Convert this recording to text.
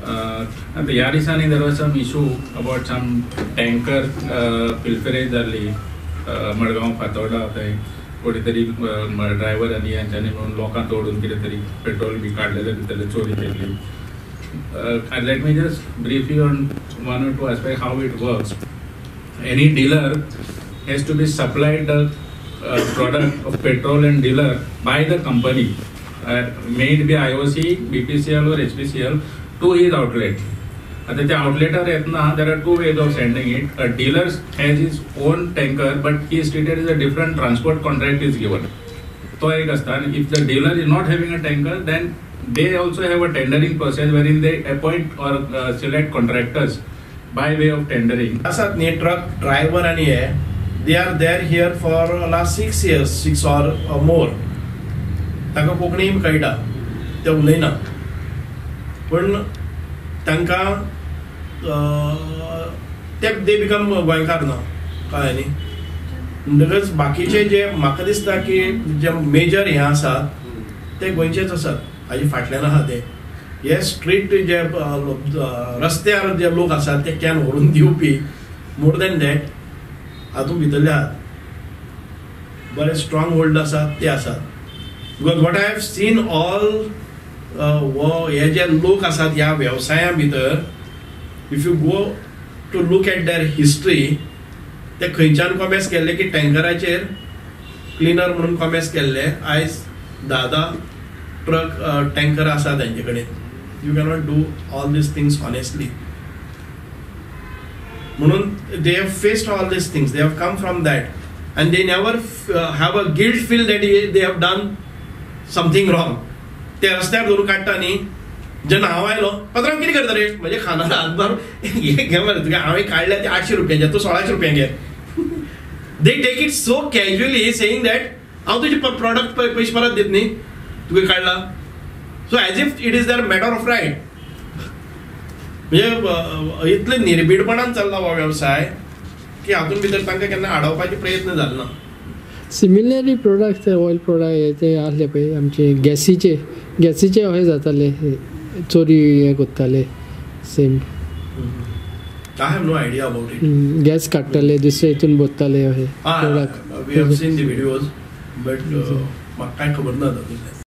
आतां ह्या दिसांनी there was some issue about some tanker pilferage जाल्ली मडगांव, फातोर्डा थंय कोणी तरी ड्रायव्हर आनी यांच्यांनी मेळून लोकांक तोडून कितें तरी पेट्रोल बी काडलेले भितरले, चोरी केल्ली. Let me just brief you on one or two aspect, how it works. Any dealer has to be supplied the product of petrol and dealer by the company, may it be IOC, BPCL or HPCL, to his outlet. आता त्या आउटलेटार येतना there are two ways of sending it. A dealer has his own tanker, but he is treated as a different transport contract is given. तो एक आसता. आनी if the dealer is not having a tanker, then they also have a tendering process wherein they appoint or select contractors by way of tendering. आसात न्ही truck driver आनी हे, they are there here for last 6 years, six or more. तांकां कोंकणी कळटा, ते उलयना, पूण तांकां ते they become गोंयकार ना, कळ्ळें न्ही? म्हणटकच बाकीचे जे म्हाका दिसता की जे मेजर हे आसात ते गोंयचेच आसात. हाजे फाटल्यान आहा ते हे स्ट्रीट जे रस्त्यार जे लोक आसात ते can व्हरून दिवपी, मोर दॅन that हातूंत भितरले आहात. बरे स्ट्रॉंग होल्ड आसात ते आसात, because what I have seen all हे जे लोक आसात ह्या वेवसाया भितर, if you go to look at their history, ते खंयच्यान कॉमेस केल्ले की टँकराचेर क्लिनर म्हणून कॉमेस केल्ले. आयज धा धा ट्रक, टँकर आसा तेंचे कडेन. You cannot do all these things honestly. म्हणून they have faced all these things, they have come from that and they never have a guilt feel that they have done something wrong. ते रस्त्यार धरून काडटा न्ही, जेन्ना हांव आयलो, "पात्रांव, कितें करता रे?" म्हजे खांदार हात मारून, "हे घे मरे तुका, हांवें काडल्या ते 800 रुपयांचे, तूं 1600 रुपयांक घे." They take it so casually, saying that हांव तुजे प्रॉडक्ट पयशे परत दित न्ही, तुवें काडला. So as if it is their matter of right. म्हणजे इतले निर्भीडपणान चल्ला हो वेवसाय की हातूंत भितर तांकां केन्ना आडावपाचे प्रयत्न जाले ना. सिमिलरली प्रोडक्ट, ऑयल प्रोडक्ट हे ते आसले पळय आमचे गॅसीचे, गॅसीचे अशें जाताले, चोरी हे करताले same. I have no idea about it. Gas काडटाले, दुसरे हितून भरताले अशें product. We have seen the videos, but म्हाका कांय खबर ना तातूंतलें.